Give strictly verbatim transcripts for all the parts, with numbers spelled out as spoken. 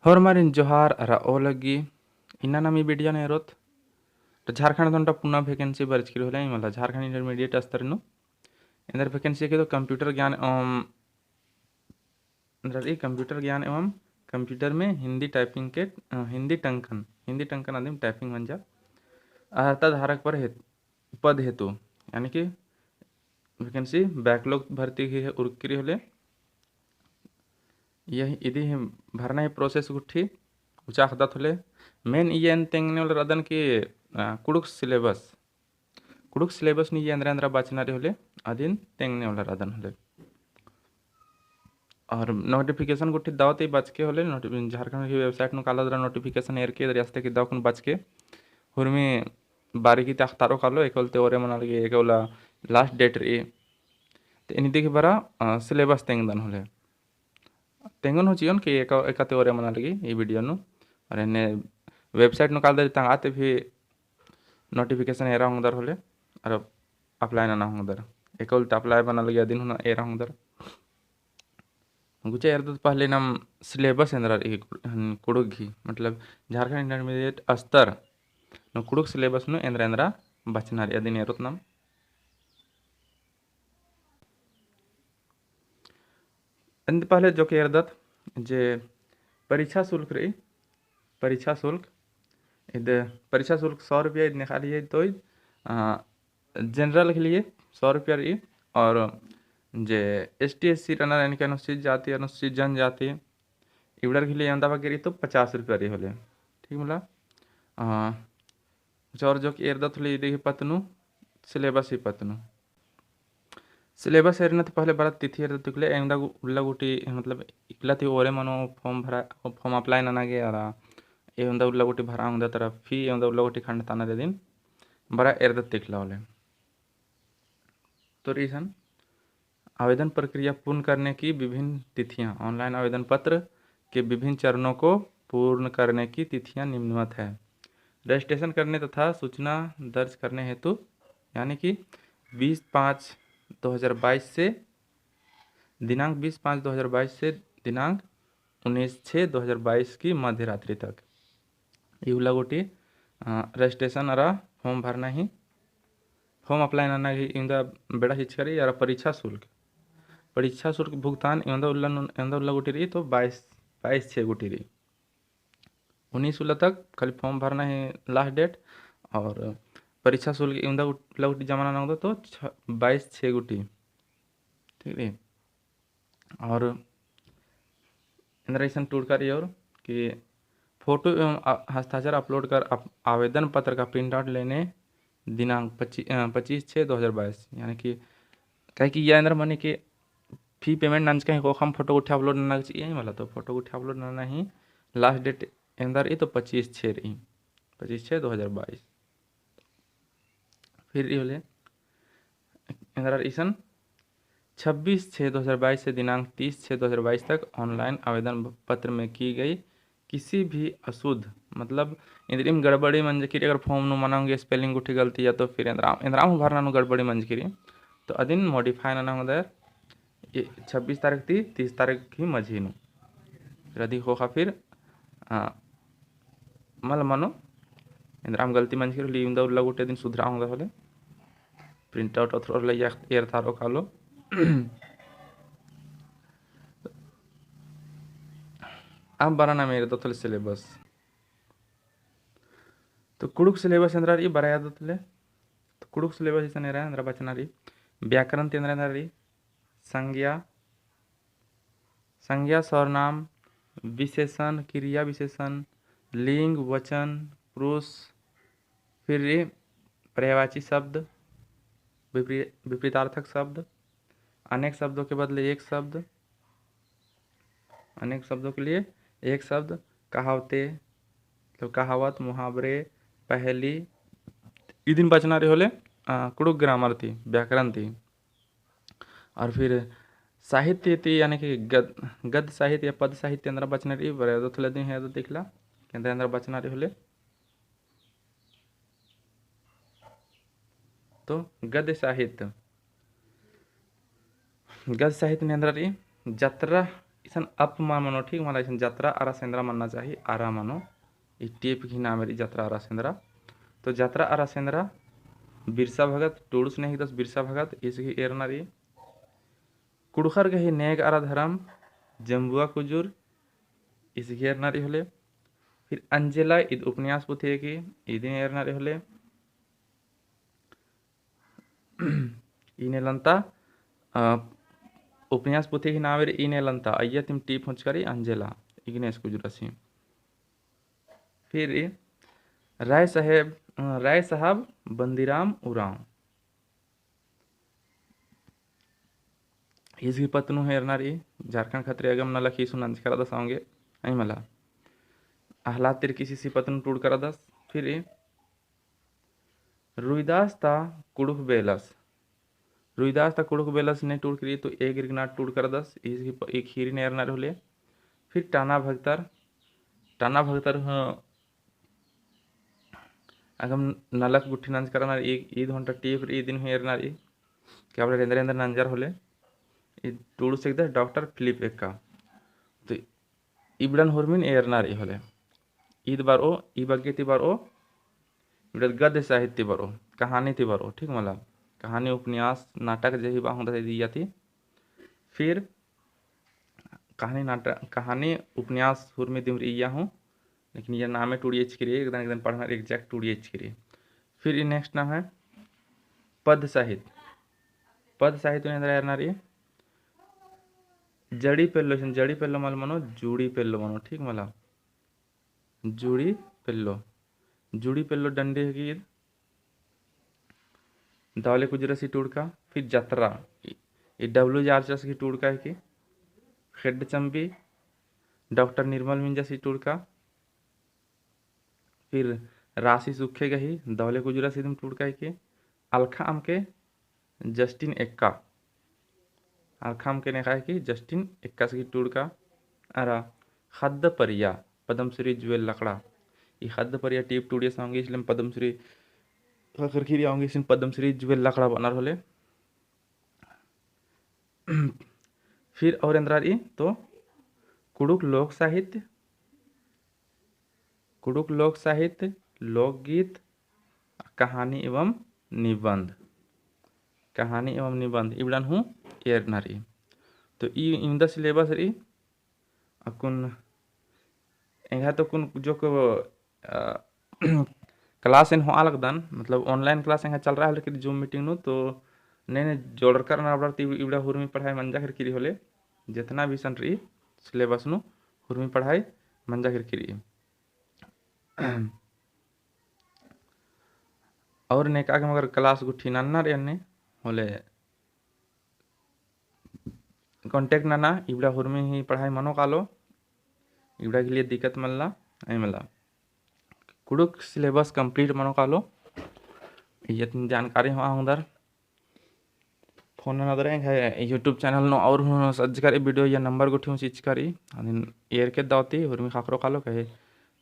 होरमारिन जोहार अरा ओलग्गी। इन्ना नाम ई video नू एरोत। तो झारखंड तोंटा पुना vacancy बरचकी रई होले, मतलब झारखंड intermediate स्तर नू। एन्देर vacancy के तो computer ज्ञान एवं, मतलब ई computer ज्ञान एवं computer में हिंदी typing के, अ, हिंदी टंकन, हिंदी टंकन अदिम typing मंजा। अर्हता धारक पर हेत-, पद हेतु, यानी कि vacancy backlog भर्ती ही है, उरकी रई होले। यह इदी ही भरना ही process गुट्ठी उचाखदत होले। Main इय्या एन तेंगने वाला रअदन कि, आ, कुँड़ुख़ syllabus, कुँड़ुख़ syllabus नू इय्या एन्दरा एन्दरा बचना रई होले, अदिन तेंगने वाला रअदन होले। और notification गुट्ठी दव ती बचके होले, noti-, झारखंड की website नू काला दरा notification एरके दरा अस्ते कि दव कुन बचके। हुरमी बारीकी ती अख़तारओ कालो, एका उल्ला ती ओरे मना लगी, एका उल्ला last date रई। ते एन इदी गही बरा, अ, syllabus तेंगदन होले। तेंगोन हूँ चिओन कि एका, एका ती ओरे मना लगी ई video नू। और एन्ने website नू काला दरा तंगआ ती भी notification एरा ओंगदर होले, और apply नना ओंगदर। एका उल्ला ती apply मना लगी अदिन हूँ ना एरा ओंगदर। गुचा एरदत पहले नाम syllabus एन्दरा रई कुँड़ुख़ गही, मतलब झारखंड intermediate स्तर नू कुँड़ुख़ syllabus नू एन्दरा एन्दरा बचना रई अदिन एरोत नाम। एन्देर पहले जोक एरदत जे परीक्षा शुल्क रई, परीक्षा शुल्क, इद परीक्षा शुल्क सौ रुपया इद नेखा लिए तो इद, अ, general के लिए सौ रुपया रई, और जे ST SC रअनर, यानी कि अनुसूचित जाति, अनुसूचित जनजाति, इबड़र के लिए एवंदा बग्गे रई तो पचास रुपया रई होले। ठीक मला? अ, कुछ और जोक एरदत होले इदी गही पत्त नू, syllabus ही पत्त नू। Syllabus एरना ती पहले बरा तिथि एरदत होले, एवंदा गु-, उल्ला गूटी, मतलब इकला ती ओरे मनो form भरा, form apply नना गे अरा, एवंदा उल्ला गूटी भरा ओंगदत अरा fee एवंदा उल्ला गूटी खंडताना रई अदिन बरा एरदत इकला होले। तो रई इसन, आवेदन प्रक्रिया पूर्ण करने की विभिन्न तिथियां। Online आवेदन पत्र के विभिन्न चरणों को पूर्ण करने की तिथियां निम्नवत है। Registration करने तथा सूचना दर्ज करने हेतु, यानी कि बीस पाँच दो हज़ार बाईस से, दिनांक बीस पाँच दो हज़ार बाईस से दिनांक उन्नीस छः दो हज़ार बाईस की मध्य रात्रि तक। ई उल्ला गूटी, अ, registration अरा form भरना ही, form apply नना ही इवंदा बेड़ा चिचका रई। अरा परीक्षा शुल्क, परीक्षा शुल्क भुगतान इवंदा उल्ला नू, इवंदा उल्ला गूटी रई तो बाईस, बाईस छः गूटी रई। उन्नीस उल्ला तक खाली form भरना ही last date, और परीक्षा शुल्क इवंदा उल्ला गूटी जमा नना ओंगदत तो छ-, बाईस छः गूटी। ठीक रई। और एन्दरा इसन टूड़का रई और कि photo एवं आ-, हस्ताक्षर upload कर आप-, आवेदन पत्र का print out लेने दिनांक पच्ची-, अ, पच्चीस छः दो हज़ार बाईस, यानी कि, काहे कि इय्या एन्दरा मनी कि fee payment नंजका ही ख़ोख़ा photo गुट्ठी upload नना चाहिए मला, तो photo गुट्ठी upload नना ही last date एन्दरा रई तो पच्चीस छः रई, पच्चीस छः दो हज़ार बाईस। फिर ई होले, एन्दरा रई इसन, छब्बीस छः दो हज़ार बाईस से दिनांक तीस छः दो हज़ार बाईस तक online आवेदन पत्र में की गई किसी भी अशुद्ध, मतलब इन्द्रिम गड़बड़ी मंजकी रई, अगर form नू मना ओंगी spelling गुट्ठी गलती या तो फिर एन्दरा, एन्दरा हूँ भरना नू गड़बड़ी मंजकी रई, तो अदिन modify नना ओंगदर, ये छब्बीस तारीख ती तीस तारीख ही मझी नू। फिर अदी ख़ोख़ा फिर, आ, मल मनो, एन्दराम गलती मंजकी रई होले इवंदा उल्ला गूटी अदिन सुधरा ओंगदर होले। Print out अथरो होले या एरतारो कालो। अब बरा नाम एरदत होले syllabus। तो कुँड़ुख़ syllabus एन्दरा रई बरा एरदत होले। तो कुँड़ुख़ syllabus इसन एरा एन्दरा बचना रई। व्याकरण ती एन्दरा एन्दरा रई। संज्ञा, संज्ञा, सर्वनाम, विशेषण, क्रिया विशेषण, लिंग, वचन, पुरुष, फिर रई पर्यायवाची शब्द, विपरी-, विपरीतार्थक शब्द, अनेक शब्दों के बदले एक शब्द, अनेक शब्दों के लिए एक शब्द, कहावतें, मतलब कहावत, मुहावरे, पहेली, इदिन बचना रई होले, अ, कुँड़ुख़ grammar ती, व्याकरण ती। और फिर साहित्य ती, यानी कि गद-, गद्य साहित्य या पद्य साहित्य एन्दरा बचना रई, बरा एरदत होले अदिन एरदत इकला, एन्दरा एन्दरा बचना रई होले। तो गद्य साहित्य, गद्य साहित्य नू एन्दरा रई, जतरा, इस अप मल मनो, ठीक मला, इसन जतरा अरा सेंदरा मन्ना चाही, अरा मनो। ई टीप ही नाम रई जतरा अरा सेंदरा। तो जतरा अरा सेंदरा बिरसा भगत, टूड़ुस ने हिकदस बिरसा भगत, ईस गही एरना रई। कुँड़ुख़र गही नेग अरा धरम, जम्बुआ कुजुर, ईस गही एरना रई होले। फिर अंजेला, ईद उपन्यास पुथी हिकी, ईदिन एरना रई होले। ई नेलन्ता, अ, उपन्यास पुथी ही नाम रई ई नेलन्ता, अइय्या तिम टीप होचका रई अंजेला, इग्नेस कुजुरसी। फिर ई राय साहेब, अ, राय साहब बंदीराम उराँव। ईस गही पत्त नू हूँ एरना रई, झारखंड खतरी अगम नलख ईस हूँ नंजका रअदस औंगे, अई मला। अहलाद तिर्की ईस गही पत्त नू टूड़का रअदस। फिर ई रुइदास ता कुँड़ुख़ बेलस। रुइदास ता कुँड़ुख़ बेलस ने टूड़की रई तो ए गिरगना टूड़का रअदस, ईस गही प-, ई ख़ीरी ने एरना रई होले। फिर टाना भगतर, टाना भगतर हूँ अगम नलख गुट्ठी नंजका रअनर, ई, ईद हूँ ओन्टा टीप रई, ईदिन हूँ एरना रई। का बले एन्देर एन्देर नंजर होले। ई टूड़ुस हिकदस डॉक्टर फिलिप एक्का। तो इबड़न हुरमिन एरना रई होले। ईद बरओ, ई बग्गे ती बरओ, इबड़ा गद्य साहित्य ती बरओ, कहानी ती बरओ, ठीक मला। कहानी, उपन्यास, नाटक जे ही बा होंदा इय्या ती। फिर कहानी, नाटक, कहानी, उपन्यास हुरमी दिम रई इय्या हूँ, लेकिन इय्या नामे टूड़िया चिचकी रई, एकदन एकदन पढ़ना exact टूड़िया चिचकी रई। फिर ई next नाम है पद साहित्य। पद साहित्य नू एन्देर एरना रई, जड़ी पेल्लो, इसन जड़ी पेल्लो मल मनो, जुड़ी पेल्लो मनो, ठीक मला। जुड़ी पेल्लो, जुड़ी पेल्लो डंडी हिकी ईद। दवले कुजुरसी टूड़का, फिर जतरा, ई, ई डब्ल्यू जे आर्चस गही टूड़का हिकी। ख़ेड्ड चम्बी, डॉक्टर निर्मल मिंजसी टूड़का। फिर रासी सुखे गही, दवले कुजुरसी दिम टूड़का हिकी। अलखा अमके, जस्टिन एक्का। अलखा अमके नेखा हिकी जस्टिन एक्कास गही टूड़का। अरा ख़द्द परिया, पद्मश्री जुएल लकड़ा। ई ख़द्द परिया टीप टूड़ियस औंगे, इसलिए पद्मश्री ख़क्खरकी रई औंगे, इसन पद्मश्री जुएल लकड़ा बअनर होले। फिर और एन्देर रई तो कुँड़ुख़ लोक साहित्य, कुँड़ुख़ लोक साहित्य, लोकगीत, कहानी एवं निबंध, कहानी एवं निबंध, इबड़न हूँ एरना रई। तो ई इवंदा syllabus रई। अक्कुन एंग्है तो अक्कुन जोक, अ, class एन होआ लगदन, मतलब online class एंग्है चल रहा है, लेकिन Zoom meeting नू, तो ने ने जोड़रकर ना बड़र ती इबड़ा हुरमी पढ़ाई मंजा केरकी रई होले, जितना भी सन रई syllabus नू हुरमी पढ़ाई मंजा केरकी रई। और नेका गे अगर class गुट्ठी नन्ना रई अन्ने होले contact नना, इबड़ा हुरमी ही पढ़ाई मनो कालो, इबड़ा के लिए दिक्कत मल्ला, अई मला। कुँड़ुख़ syllabus complete मनो कालो, इय्या ती जानकारी होआ ओंगदर। Phone नना दरा एंग्है YouTube channel नू और हूँ सज्जकर video या number गुट्ठी हूँ चिचका रई, अदिन एरके दव ती हुरमी ख़क्खरो कालो कहे।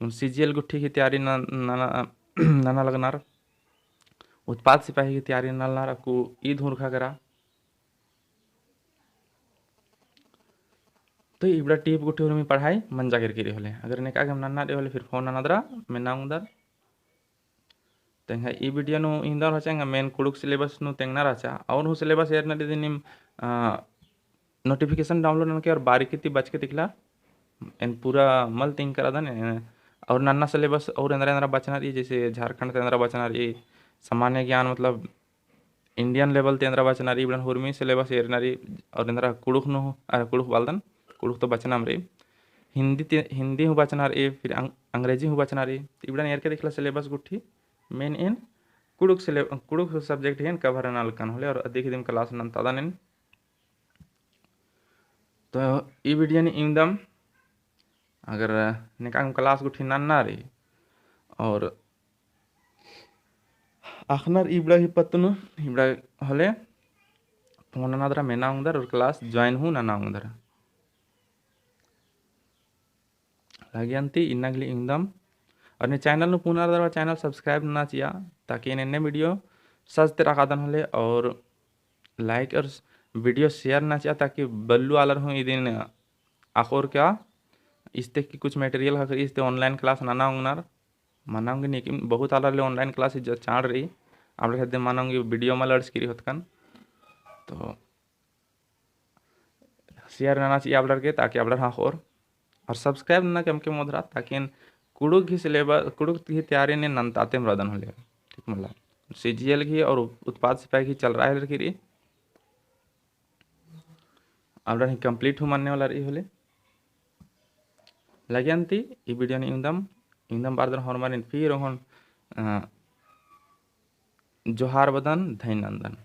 उन CGL गुट्ठी की तैयारी न-, नना, नना लगनर, उत्पाद सिपाही की तैयारी नना लगनर, अक्कु ईद हूँ उरखा केरा। तो इबड़ा टीप गुट्ठी हुरमी पढ़ाई मंजा केरकी रई होले। अगर नेका गे नन्ना रई होले फिर phone नना दरा, मेना ओंगदर। तेंगा ई video नू इवंदा रहचा, एंगा main कुँड़ुख़ syllabus नू तेंगना रहचा। और हूँ syllabus एरना रई इदिन नीम, अ, notification download ननके और बारीकी ती बचके तिखला। एन पूरा मल तेंगकर रअदन, अ, और नन्ना syllabus और एन्दरा एन्दरा बचना रई, जैसे झारखंड ता एन्दरा बचना रई, सामान्य ज्ञान मतलब Indian level ती एन्दरा बचना रई, इबड़न हुरमी syllabus एरना रई, और एन्दरा कुँड़ुख़ नू, अरे कुँड़ुख़ बलदन, कुँड़ुख़ तो बचनम रई, हिंदी ती, हिंदी हूँ बचना रई, फिर अंग-, अंग्रेजी हूँ बचना रई, तो इबड़न एरके देखला syllabus गुट्ठी, main एन कुँड़ुख़ sylla-, कुँड़ुख़ subject ही एन cover नना लगकन होले, और अदिक दिम class नन्तादन एन। तो ई video नी इवंदम, अगर नेकाम class गुट्ठी नन्ना रई, और अख़नर इबड़ा ही पत्त नू, इबड़ा होले phone नना दरा मेना ओंगदर और class join हूँ नना ओंगदर। लगियन ती इन्ना गली इवंदम। और ने channel नू पुना रअदर channel subscribe नना चिआ, ताकि एन्ने video सजते रखादन होले, और like और video share नना चिआ, ताकि बल्लू आलर हूँ इदिन अखोर का इस्ते की कुछ material ख़क्खरई, इस्ते online class नना ओंगनर, मना ओंगी, लेकिन बहुत आलर ले online class ज-, चाड़ रई, आबड़र हेद्दे मना ओंगी video मल अंड़सकी रई होतकन। तो share नना चिआ आबड़र गे, ताकि आबड़र हूँ अखोर, और subscribe नना केम केम ओधरा, ताकि एन कुँड़ुख़ गही syllabus, कुँड़ुख़ गही तैयारी ने नन्तातेम रअदन होले, ठीक मला। CGL गही और उत्पाद सिपाही गही चलरआ हेलरकी रई। आबड़र ही complete हूँ मन्ने वाला रई होले। लगे अन्ती ई video ने इवंदम, इवंदम बारदन होरमारिन फिर ओंगोन, अ, जोहार बअदन, धैन नन्दन।